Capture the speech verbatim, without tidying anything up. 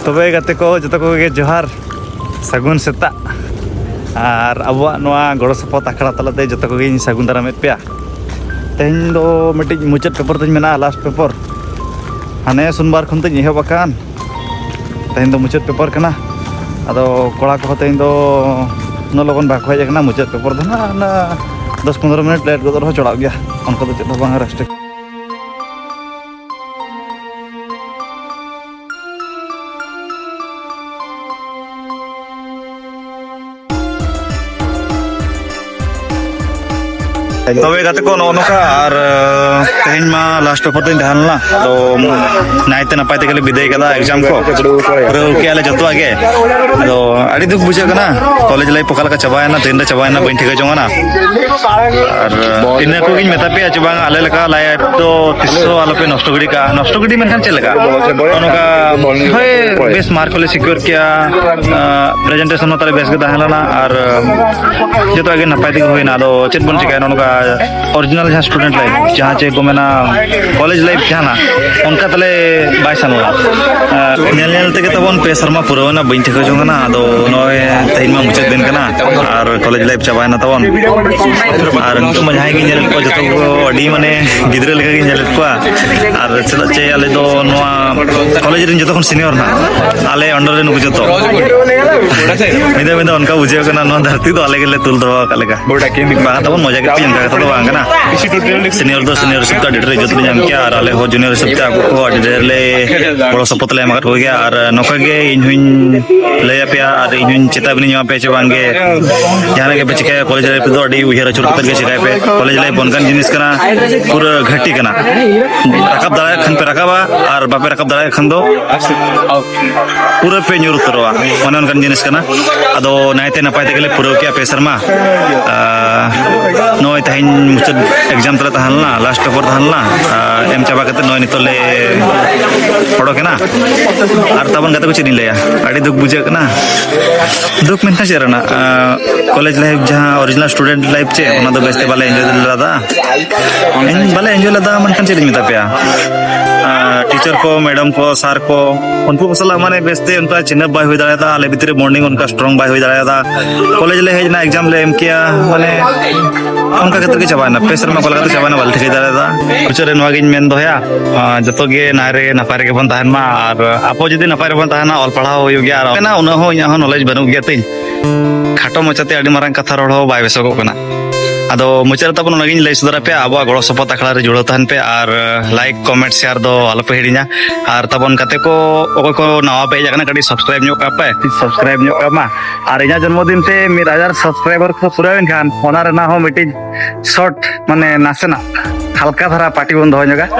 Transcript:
ᱛᱚᱵᱮ ᱜᱟᱛᱮ ᱠᱚ, ᱡᱚᱛᱚ ᱠᱚᱜᱮ ᱡᱚᱦᱟᱨ, ᱥᱟᱹᱜᱩᱱ ᱥᱮᱛᱟᱜ᱾ ᱟᱨ ᱟᱵᱚᱣᱟᱜ ᱱᱚᱣᱟ ᱜᱚᱲᱚ ᱥᱚᱯᱚᱦᱚᱫ ᱟᱠᱷᱲᱟ ᱛᱟᱞᱟᱛᱮ ᱡᱚᱛᱚ ᱠᱚᱜᱮᱧ ᱥᱟᱹᱜᱩᱱ ᱫᱟᱨᱟᱢᱮᱫ ᱯᱮᱭᱟ᱾ ᱛᱮᱦᱮᱧ ᱫᱚ ᱢᱤᱫᱴᱤᱡ ᱢᱩᱪᱟᱹᱫ ᱯᱮᱯᱟᱨ ᱛᱤᱧ ᱢᱮᱱᱟᱜᱼᱟ, ᱞᱟᱥᱴ ᱯᱮᱯᱟᱨ᱾ ᱦᱟᱱᱮ ᱥᱳᱢᱵᱟᱨ ᱠᱷᱚᱱ ᱛᱤᱧ ᱮᱦᱚᱵ ᱟᱠᱟᱱ, ᱛᱮᱦᱮᱧ ᱫᱚ ᱢᱩᱪᱟᱹᱫ ᱯᱮᱯᱟᱨ ᱠᱟᱱᱟ᱾ ᱟᱫᱚ ᱠᱚᱲᱟ ᱠᱚᱦᱚᱸ ᱛᱮᱦᱮᱧ ᱫᱚ ᱩᱱᱟᱹᱜ ᱞᱚᱜᱚᱱ ᱵᱟᱠᱚ ᱦᱮᱡ ᱟᱠᱟᱱᱟ᱾ ᱢᱩᱪᱟᱹᱫ ᱯᱮᱯᱟᱨ ᱫᱚ ᱱᱟᱦᱟᱜ ᱚᱱᱟ ᱫᱚᱥ ᱯᱚᱱᱨᱚ ᱢᱤᱱᱤᱴ ᱞᱮᱴ ᱜᱚᱫᱚᱜ ᱨᱮᱦᱚᱸ ᱪᱚᱲᱟᱜ ᱜᱮᱭᱟ, ᱚᱱᱠᱟ ᱫᱚ ᱪᱮᱫ ᱦᱚᱸ ᱵᱟᱝ, ᱨᱮᱥᱴ᱾ ᱛᱚᱵᱮ ᱜᱟᱛᱮ ᱠᱚ, ᱱᱚᱜᱼᱚ ᱱᱚᱝᱠᱟ, ᱟᱨ ᱛᱮᱦᱮᱧ ᱢᱟ ᱞᱟᱥᱴ ᱯᱮᱯᱟᱨ ᱛᱤᱧ ᱛᱟᱦᱮᱸ ᱞᱮᱱᱟ, ᱟᱫᱚ ᱱᱟᱭᱛᱮ ᱱᱟᱯᱟᱭ ᱛᱮᱜᱮ ᱞᱮ ᱵᱤᱫᱟᱹᱭ ᱠᱟᱫᱟ ᱮᱠᱡᱟᱢ ᱠᱚ, ᱯᱩᱨᱟᱹᱣ ᱠᱮᱜᱼᱟ ᱞᱮ ᱡᱚᱛᱚᱣᱟᱜ ᱜᱮ᱾ ᱟᱫᱚ ᱟᱹᱰᱤ ᱫᱩᱠ ᱵᱩᱡᱷᱟᱹᱜ ᱠᱟᱱᱟ, ᱠᱚᱞᱮᱡᱽ ᱞᱟᱭᱤᱯᱷ ᱚᱠᱟ ᱞᱮᱠᱟ ᱪᱟᱵᱟᱭᱮᱱᱟ, ᱛᱤᱱ ᱨᱮ ᱪᱟᱵᱟᱭᱮᱱᱟ ᱵᱟᱹᱧ ᱴᱷᱤᱠᱟᱹ ᱡᱚᱝ ᱟᱱᱟ᱾ ᱟᱨ ᱤᱱᱟᱹ ᱠᱚᱜᱮᱧ ᱢᱮᱛᱟ ᱯᱮᱭᱟ ᱡᱮ ᱵᱟᱝ, ᱟᱞᱮ ᱞᱮᱠᱟ ᱞᱟᱭᱤᱯᱷ ᱫᱚ ᱛᱤᱥ ᱦᱚᱸ ᱟᱞᱚᱯᱮ ᱱᱚᱥᱴᱚ ᱜᱤᱰᱤ ᱠᱟᱜᱼᱟ᱾ ᱱᱚᱥᱴᱚ ᱜᱤᱰᱤ ᱢᱮᱱᱠᱷᱟᱱ ᱪᱮᱫ ᱞᱮᱠᱟ? ᱱᱚᱜᱼᱚ ᱱᱚᱝᱠᱟ, ᱦᱳᱭ, ᱵᱮᱥ ᱢᱟᱨᱠ ᱠᱚᱞᱮ ᱥᱤᱠᱤᱭᱳᱨ ᱠᱮᱜᱼᱟ᱾ ᱯᱨᱮᱡᱮᱱᱴᱮᱥᱚᱱ ᱦᱚᱸ ᱛᱟᱞᱮ ᱵᱮᱥ ᱜᱮ ᱛᱟᱦᱮᱸ ᱞᱮᱱᱟ ᱟᱨ ᱡᱚᱛᱚᱣᱟᱜ ᱜᱮ ᱱᱟᱯᱟᱭ ᱛᱮᱜᱮ ᱦᱩᱭᱱᱟ᱾ ᱟᱫᱚ ᱪᱮᱫ ᱵᱚᱱ ᱪᱤᱠᱟᱹᱭᱟ, ᱱᱚᱜᱼᱚ ᱱᱚᱝᱠᱟ ᱚᱨᱤᱡᱤᱱᱟᱞ ᱡᱟᱦᱟᱸ ᱥᱴᱩᱰᱮᱱᱴ ᱞᱟᱭᱤᱯᱷ, ᱡᱟᱦᱟᱸ ᱪᱮᱫ ᱠᱚ ᱢᱮᱱᱟ, ᱠᱚᱞᱮᱡᱽ ᱞᱟᱭᱤᱯᱷ ᱡᱟᱦᱟᱱᱟᱜ, ᱚᱱᱠᱟ ᱛᱟᱞᱮ ᱵᱟᱭ ᱥᱟᱱᱟᱣᱟ᱾ ᱧᱮᱞ ᱧᱮᱞ ᱛᱮᱜᱮ ᱛᱟᱵᱚᱱ ᱯᱮ ᱥᱮᱨᱢᱟ ᱯᱩᱨᱟᱹᱣ ᱮᱱᱟ, ᱵᱟᱹᱧ ᱴᱷᱤᱠᱟᱹ ᱡᱚᱝ ᱠᱟᱱᱟ᱾ ᱟᱫᱚ ᱱᱚᱜᱼᱚᱭ ᱛᱮᱦᱮᱧ ᱢᱟ ᱢᱩᱪᱟᱹᱫ ᱫᱤᱱ ᱠᱟᱱᱟ ᱟᱨ ᱠᱚᱞᱮᱡᱽ ᱞᱟᱭᱤᱯᱷ ᱪᱟᱵᱟᱭᱮᱱᱟ ᱛᱟᱵᱚᱱ᱾ ᱟᱨ ᱱᱤᱛᱚᱜ ᱢᱟ ᱡᱟᱦᱟᱸᱭ ᱜᱮ ᱧᱮᱞᱮᱫ ᱠᱚᱣᱟ, ᱡᱚᱛᱚ ᱠᱚ ᱟᱹᱰᱤ ᱢᱟᱱᱮ ᱜᱤᱫᱽᱨᱟᱹ ᱞᱮᱠᱟ ᱜᱮ ᱧᱮᱞᱮᱫ ᱠᱚᱣᱟ᱾ ᱟᱨ ᱪᱮᱫᱟᱜ ᱪᱮ ᱟᱞᱮ ᱫᱚ ᱱᱚᱣᱟ ᱠᱚᱞᱮᱡᱽ ᱨᱮᱱ ᱡᱚᱛᱚ ᱠᱷᱚᱱ ᱥᱤᱱᱤᱭᱚᱨ ᱱᱟᱦᱟᱜ, ᱟᱞᱮ ᱟᱱᱰᱟᱨ ᱨᱮ ᱱᱩᱠᱩ ᱡᱚᱛᱚ᱾ ᱢᱤᱫ ᱫᱷᱟᱣ ᱢᱤᱫ ᱫᱷᱟᱣ ᱚᱱᱠᱟ ᱵᱩᱡᱷᱟᱹᱣ ᱠᱟᱱᱟ, ᱱᱚᱣᱟ ᱫᱷᱟᱹᱨᱛᱤ ᱫᱚ ᱟᱞᱮ ᱜᱮᱞᱮ ᱛᱩᱞ ᱫᱚᱦᱚ ᱟᱠᱟᱫ ᱞᱮᱠᱟ᱾ ᱵᱟᱝ ᱛᱟᱵᱚᱱ ᱢᱚᱡᱟ ᱠᱟᱛᱮ ᱚᱱᱠᱟ ᱠᱟᱛᱷᱟ ᱫᱚ ᱵᱟᱝ ᱠᱟᱱᱟ᱾ ᱥᱤᱱᱤᱭᱚᱨ ᱫᱚ ᱥᱤᱱᱤᱭᱚᱨ ᱦᱤᱥᱟᱹᱵ ᱛᱮ ᱟᱹᱰᱤ ᱰᱷᱮᱨ ᱤᱡᱽᱡᱚᱛ ᱞᱮ ᱧᱟᱢ ᱠᱮᱭᱟ, ᱟᱨ ᱟᱞᱮ ᱦᱚᱸ ᱡᱩᱱᱤᱭᱚᱨ ᱦᱤᱥᱟᱹᱵ ᱛᱮ ᱟᱠᱚ ᱠᱚ ᱟᱹᱰᱤ ᱰᱷᱮᱨ ᱞᱮ ᱜᱚᱲᱚ ᱥᱚᱯᱚᱦᱚᱫ ᱞᱮ ᱮᱢ ᱟᱠᱟᱫ ᱠᱚᱜᱮᱭᱟ᱾ ᱟᱨ ᱱᱚᱝᱠᱟ ᱜᱮ ᱤᱧ ᱦᱚᱧ ᱞᱟᱹᱭ ᱟᱯᱮᱭᱟ ᱟᱨ ᱤᱧ ᱦᱚᱧ ᱪᱮᱛᱟᱣᱟᱨᱱᱤ ᱮᱢᱟ ᱯᱮᱭᱟ ᱡᱮ ᱵᱟᱝ ᱜᱮ, ᱡᱟᱦᱟᱱᱟᱜ ᱜᱮᱯᱮ ᱪᱤᱠᱟᱹᱭᱟ, ᱠᱚᱞᱮᱡᱽ ᱞᱟᱭᱤᱯᱷ ᱨᱮᱫᱚ ᱟᱹᱰᱤ ᱩᱭᱦᱟᱹᱨ ᱟᱹᱪᱩᱨ ᱠᱟᱛᱮ ᱜᱮ ᱪᱤᱠᱟᱹᱭ ᱯᱮ᱾ ᱠᱚᱞᱮᱡᱽ ᱞᱟᱭᱤᱯᱷ ᱚᱱᱠᱟᱱ ᱡᱤᱱᱤᱥ ᱠᱟᱱᱟ, ᱯᱩᱨᱟᱹ ᱜᱷᱟᱹᱴᱤ ᱠᱟᱱᱟ᱾ ᱨᱟᱠᱟᱵ ᱫᱟᱲᱮᱭᱟᱜ ᱠᱷᱟᱱ ᱯᱮ ᱨᱟᱠᱟᱵᱟ, ᱟᱨ ᱵᱟᱯᱮ ᱨᱟᱠᱟᱵ ᱫᱟᱲᱮᱭᱟᱜ ᱠᱷᱟᱱ ᱫᱚ ᱯᱩᱨᱟᱹ ᱯᱮ ᱧᱩᱨ ᱩᱛᱟᱹᱨᱚᱜᱼᱟ, ᱚᱱᱮ ᱚᱱᱠᱟᱱ ᱡᱤᱱᱤᱥ ᱠᱟᱱᱟ᱾ ᱟᱫᱚ ᱱᱟᱭᱛᱮ ᱱᱟᱯᱟᱭ ᱛᱮᱜᱮ ᱞᱮ ᱯᱩᱨᱟᱹᱣ ᱠᱮᱜᱼᱟ ᱯᱮ ᱥᱮᱨᱢᱟ᱾ ᱟᱨ ᱱᱚᱜᱼᱚᱭ ᱛᱮᱦᱮᱧ ᱢᱩᱪᱟᱹᱫ ᱮᱠᱡᱟᱢ ᱛᱟᱞᱮ ᱛᱟᱦᱮᱸ ᱞᱮᱱᱟ, ᱞᱟᱥᱴ ᱯᱮᱯᱟᱨ ᱛᱟᱦᱮᱸ ᱞᱮᱱᱟ᱾ ᱟᱨ ᱮᱢ ᱪᱟᱵᱟ ᱠᱟᱛᱮ ᱱᱚᱜᱼᱚᱭ ᱱᱤᱛᱚᱜ ᱞᱮ ᱚᱰᱚᱠ ᱮᱱᱟ᱾ ᱟᱨ ᱛᱟᱵᱚᱱ ᱜᱟᱛᱮ ᱠᱚ, ᱪᱮᱫ ᱤᱧ ᱞᱟᱹᱭᱟ, ᱟᱹᱰᱤ ᱫᱩᱠ ᱵᱩᱡᱷᱟᱹᱜ ᱠᱟᱱᱟ᱾ ᱫᱩᱠ ᱢᱮᱱᱠᱷᱟᱱ ᱪᱮᱫ ᱨᱮᱱᱟᱜ, ᱟᱨ ᱠᱚᱞᱮᱡᱽ ᱞᱟᱭᱤᱯᱷ ᱡᱟᱦᱟᱸ ᱚᱨᱤᱡᱤᱱᱟᱞ ᱥᱴᱩᱰᱮᱱᱴ ᱞᱟᱭᱤᱯᱷ ᱪᱮᱫ, ᱚᱱᱟ ᱫᱚ ᱵᱮᱥᱛᱮ ᱵᱟᱞᱮ ᱮᱱᱡᱚᱭ ᱞᱮᱫᱟ᱾ ᱮᱱ- ᱵᱟᱞᱮ ᱮᱱᱡᱚᱭ ᱞᱮᱫᱟ ᱢᱮᱱᱠᱷᱟᱱ ᱪᱮᱫ ᱤᱧ ᱢᱮᱛᱟ ᱯᱮᱭᱟ, ᱟᱨ ᱴᱤᱪᱟᱨ ᱠᱚ, ᱢᱮᱰᱟᱢ ᱠᱚ, ᱥᱟᱨ ᱠᱚ, ᱩᱱᱠᱩ ᱠᱚ ᱥᱟᱞᱟᱜ ᱢᱟᱱᱮ ᱵᱮᱥᱛᱮ ᱚᱱᱠᱟ ᱪᱤᱱᱦᱟᱹᱯ ᱵᱟᱭ ᱦᱩᱭ ᱫᱟᱲᱮᱭᱟᱫᱟ᱾ ᱟᱞᱮ ᱵᱷᱤᱛᱨᱤ ᱨᱮ ᱵᱚᱱᱰᱤᱝ ᱚᱱᱠᱟ ᱥᱴᱨᱚᱝ ᱵᱟᱭ ᱦᱩᱭ ᱫᱟᱲᱮᱭᱟᱫᱟ᱾ ᱠᱚᱞᱮᱡᱽ ᱞᱮ ᱦᱮᱡ ᱮᱱᱟ, ᱮᱠᱡᱟᱢ ᱞᱮ ᱮᱢ ᱠᱮᱜᱼᱟ, ᱢᱟᱱᱮ ᱚᱱᱠᱟ ᱠᱟᱛᱮ ᱜᱮ ᱪᱟᱵᱟᱭᱮᱱᱟ᱾ ᱯᱮ ᱥᱮᱨᱢᱟ ᱚᱠᱟ ᱞᱮᱠᱟᱛᱮ ᱪᱟᱵᱟᱭᱮᱱᱟ ᱵᱟᱞᱮ ᱴᱷᱤᱠᱟᱹ ᱫᱟᱲᱮᱭᱟᱫᱟ᱾ ᱢᱩᱪᱟᱹᱫ ᱨᱮ ᱱᱚᱣᱟ ᱜᱤᱧ ᱢᱮᱱ ᱫᱚᱦᱚᱭᱟ, ᱟᱸ, ᱡᱚᱛᱚ ᱜᱮ ᱱᱟᱭ ᱨᱮ ᱱᱟᱯᱟᱭ ᱨᱮᱜᱮ ᱵᱚᱱ ᱛᱟᱦᱮᱱ ᱢᱟ᱾ ᱟᱨ ᱟᱵᱚ ᱡᱩᱫᱤ ᱱᱟᱯᱟᱭ ᱨᱮᱵᱚᱱ ᱛᱟᱦᱮᱱᱟ, ᱚᱞ ᱯᱟᱲᱦᱟᱣ ᱦᱩᱭᱩᱜ ᱜᱮᱭᱟ᱾ ᱟᱨ ᱢᱮᱱᱟ, ᱩᱱᱟᱹᱜ ᱦᱚᱸ ᱤᱧᱟᱹᱜ ᱦᱚᱸ ᱱᱚᱞᱮᱡᱽ ᱵᱟᱹᱱᱩᱜ ᱜᱮᱭᱟ ᱛᱤᱧ᱾ ᱠᱷᱟᱴᱚ ᱢᱚᱪᱟᱛᱮ ᱟᱹᱰᱤ ᱢᱟᱨᱟᱝ ᱠᱟᱛᱷᱟ ᱨᱚᱲ ᱦᱚᱸ ᱵᱟᱭ ᱵᱮᱥᱚᱜᱚᱜ ᱠᱟᱱᱟ᱾ ᱟᱫᱚ ᱢᱩᱪᱟᱹᱫ ᱨᱮ ᱛᱟᱵᱚᱱ ᱚᱱᱟᱜᱤᱧ ᱞᱟᱹᱭ ᱥᱚᱫᱚᱨ ᱟᱯᱮᱭᱟ, ᱟᱵᱚᱣᱟᱜ ᱜᱚᱲᱚ ᱥᱚᱯᱚᱦᱚᱫ ᱟᱠᱷᱲᱟ ᱨᱮ ᱡᱩᱲᱟᱹᱣ ᱛᱟᱦᱮᱱ ᱯᱮ ᱟᱨ ᱞᱟᱭᱤᱠ, ᱠᱚᱢᱮᱱᱴ, ᱥᱮᱭᱟᱨ ᱫᱚ ᱟᱞᱚᱯᱮ ᱦᱤᱲᱤᱧᱟ᱾ ᱟᱨ ᱛᱟᱵᱚᱱ ᱜᱟᱛᱮ ᱠᱚ ᱚᱠᱚᱭ ᱠᱚ ᱱᱟᱣᱟ ᱯᱮ ᱦᱮᱡ ᱟᱠᱟᱱᱟ, ᱠᱟᱹᱴᱤᱡ ᱥᱟᱵᱥᱠᱨᱟᱭᱤᱵ ᱧᱚᱜ ᱠᱟᱜ ᱯᱮ, ᱥᱟᱵᱥᱠᱨᱟᱭᱤᱵ ᱧᱚᱜ ᱠᱟᱜ ᱢᱟ᱾ ᱟᱨ ᱤᱧᱟᱹᱜ ᱡᱚᱱᱢᱚᱫᱤᱱ ᱛᱮ ᱢᱤᱫ ᱦᱟᱡᱟᱨ ᱥᱟᱵᱥᱠᱨᱟᱭᱵᱟᱨ ᱠᱚ ᱯᱩᱨᱟᱹᱣ ᱮᱱᱠᱷᱟᱱ ᱚᱱᱟ ᱨᱮᱱᱟᱜ ᱦᱚᱸ ᱢᱤᱫᱴᱤᱡ ᱥᱚᱨᱴ, ᱢᱟᱱᱮ ᱱᱟᱥᱮᱱᱟᱜ ᱦᱟᱞᱠᱟ ᱫᱷᱟᱨᱟ ᱯᱟᱨᱴᱤ ᱵᱚᱱ ᱫᱚᱦᱚ ᱧᱚᱜᱟ᱾